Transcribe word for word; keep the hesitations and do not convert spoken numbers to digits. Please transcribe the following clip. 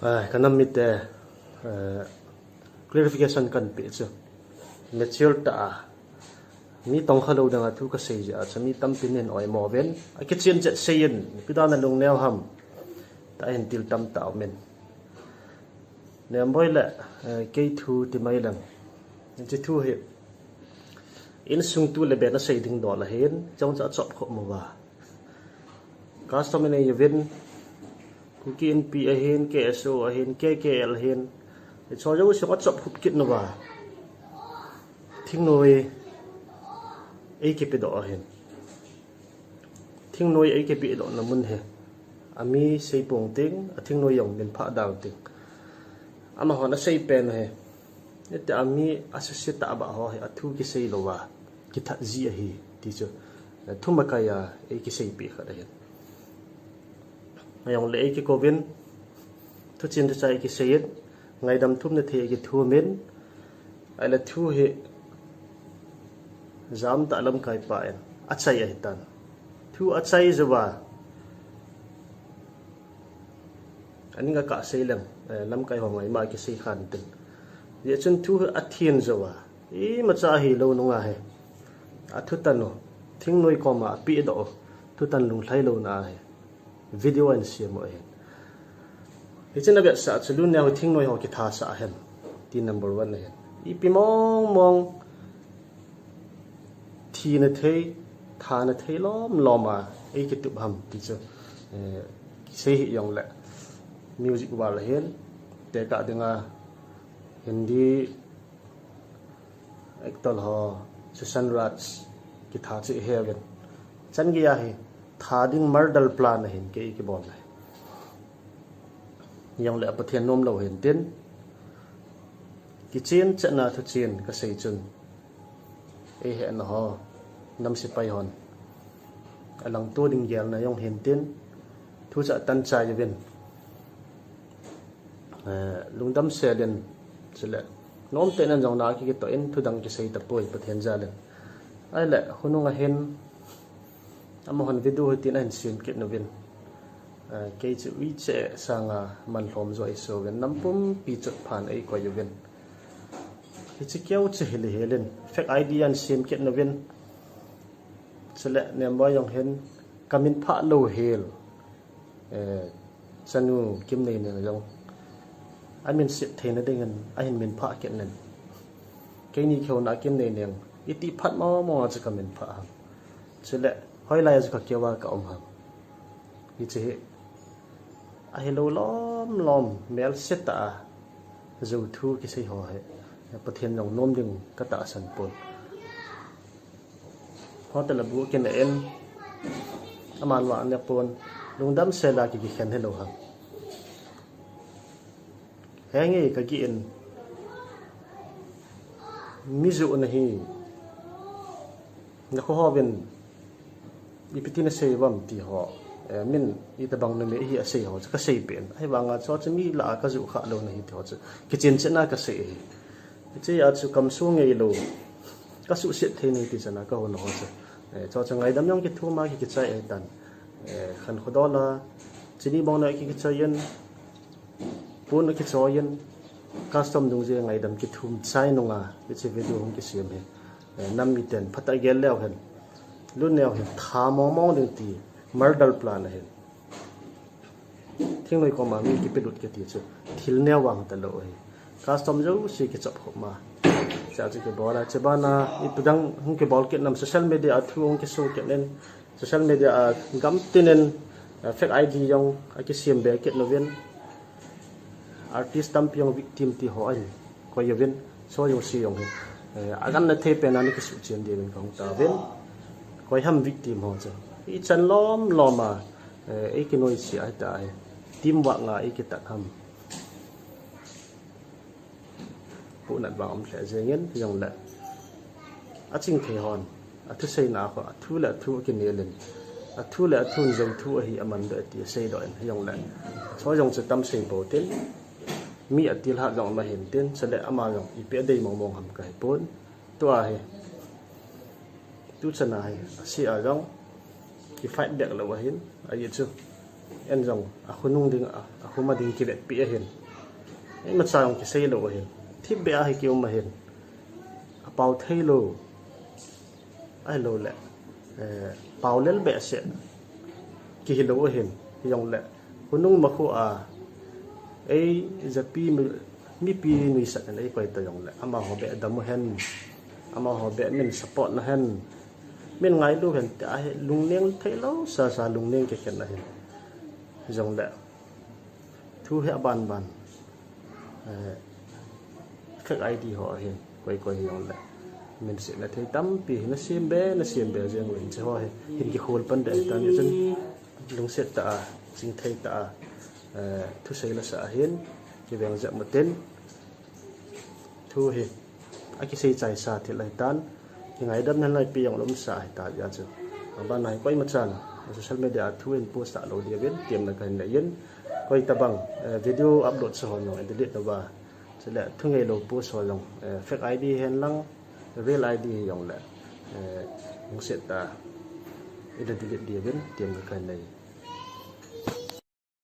Ai, ka nam mite, eh, clarification kan pe chu. Mature ta a. Mi tong kha lo dang a thu ka sei jia chu mi tampi nin oi mo ven. A kichen chet sei in, pidana lung neo ham. Ta hin til tam ta min. Nemboi le, eh, kei thu ti mai lang. Chi thu hi. In sung tu le ben a sei ding do la hin, chong cha chop kho mo va. Custom in a yuvin, Kuki Inpi ahin, K S O ahin, K K L ahin. Cho jo sung a chop khup kit no va. Thingnoi, ei kipe do ahin. Thingnoi ei kipe do na mun he. Ami sei pong ting, a thingnoi yong min pha dal ting. Ama hon a sei pen he. Ete ami a se se ta ba ho he, a thu ki sei lo va. Ki that ji ahi, ti chu. Thum a kai a, ei ki sei pi khat ahin. Ayong le ei ki kovin. Thu chin thu chai ki sei it. Ngaidam thum na thei ki thu min. Ai la thu hi. Jam ta lamkai pa en. A chai ahi tan. Thu a chai jo va. Ani nga ka sei lem. Eh, lamkai ho ngai ma ki sei khan tin. Ye chun thu a thien jo va. I ma cha hi lo nunga he. A thu tan o. Thingnoi koma a pi do o. Thu tan lung thlai lo na he. Video an siam o he. Hi chin a bet sa chu lu neo thingnoi ho ki tha sa hen. Ti number one he. I pi mong mong. Thi na thei, tha na thei lom lom a. Ei ki tup ham ti chu. Eh, ki sei hi yong le. Music wal hin. Te ka dinga. Hindi actor ho, Sushant Raj, ki tha chi he ven. Chan gi a hi, tha ding murder plan a hin kei ki bol le. Yong le a Pathian nom lo hin tin. Ki chin chan na thu chin ka sei chun. Ei he na ho, nam sipai hon. A lang tu ding gel na yong hin tin. Thu cha tan cha yuvin. Eh, lungdam sel in, chule. Nom te nan jong na ki ki to in, thu dang ki sei ta poi, Pathian jal in. Ai le, hunung a hin, ama hon video hi tin a hin sim kit nu vin. Eh, kei chu ui che sanga man hlom jo i so vin, nam pumpi chut phan ei koi u vin. Hi chi keu chi hili helin, fake I D an sim kit nu vin. Chule, nem ba yong hin, ka min pha lo hel. Eh, chanu Kimneineng jong. A min sep theina dingin, a hin min pha kit nen. Keini keu na Kimneineng. I ti phat mo mo a chu ka min pha ham. Chule, hoilai a chu ka keu a ka um ham. Hi chi hi. A hi lo lom lom, mel se ta a. Zo thu ki sei ho he. Pathian jong nom ding ka ta san pon. Hotel a bu kina en. Aman wa ne pon. Lungdam sela ki ki khen hello ha. Henge ka ki en. Mi zu na hi. Na ko ho ben. Ipi ti na sei vam ti ho. Eh, min ita bang na me hi a sei ho. Ka sei pen. Ai vanga cho cha mi la ka zu kha lo na hi ti ho cha. Ki chin chena ka sei hi. Hiche a chu kam su ngei lo. Ka suhset thei nei ti chana ka hon ho chu. Eh, chu chu ngaidam jong kithum a ki kichai ahi tan. Eh, khan khodol a. Chini bong na ki kichai in. Pon a kichai in. Custom dung je ngaidam kithum chai nunga. Hiche video hung kisem hi. Eh, nam miten phat a gel leu hen. Lun neo hen. Tha mong mong ding ti. Murder plan ahin. Thingnoi koma mi kipelut kiti chu. Thil neo vang ta lo hi. Custom jouse kichop khop ma. Cha chu kibol a. Chubana, ipi dang hung kibol kit nam social media a thu hung kiso kit nen. Social media a gam tinen, eh, fake I D jong a kisem be kit nu vin. Artist tampi jong victim ti ho ahi. Koi uvin. So jong si jong hi. Eh, a gan na thei pen a ni kisu chen diuvin ka hung ta vin. Koi ham victim ho chu. I chan lom lom a. Eh, ei kinoi si ahi ta ahi. Team work nga ei kitat ham. Pu nat vang um lheh jeng in, jong le. A ching thei hon. A thu sei na ho, a thu le a thu a kinel in. A thu le a thu in jong thu ahi a man do ti a sei do in, jong le. Cho jong chu tam sei bo tin. Mi a til hat jong ma hin tin, chule ama jong ipi a dei mong mong ham ka hi pon. Tua hi. Tu chana hi, a si a jong, ki fight back lo ahin, a ye chu. En jong, akhonung ding, a, akhoma ding kivetpi ahin. Imacha jong kisei lou ahin. Thipbeh a hi kium ahin. Apao thei lou. Ahilou le, eh, pao lel behseh. Kihi lou ahin. Hijongle, khonung makho a, ei, japi mi, mipi nuisat in eikoi ta jongle, amaho beh dam uhen. Amaho beh min support na hen. Min ngailu hen, tia hi lungneng thei lou, sasa lungneng kikhen ahin. Hijongle, thu hi aban ban. Eh, fake I D ho ahin, koi koi hijongle. Min sihna thei tampi hi nasem be, nasem be jeng uvin hiche ho hi. Hin kikhol pan ding ahitan, hichun lungset tah a, chingthei tah a, eh, thusei la sa ahin, kiveng jep utin. Thu hi, akisei chaisa thil ahitan, kingaidam nan lai pi jong lomsa ahitan, hijeh chun. Aban a hi koimachan, social media a thu hin post talou diuvin, temna kahin nei in, koi tabang, eh, video upload sa ho jong, delete louva. Chule, thu ngeilou post ho jong, eh, fake I D hen lang, real I D hijongle, eh, lungset tah a, ina delete diuvin, temna kahin nei.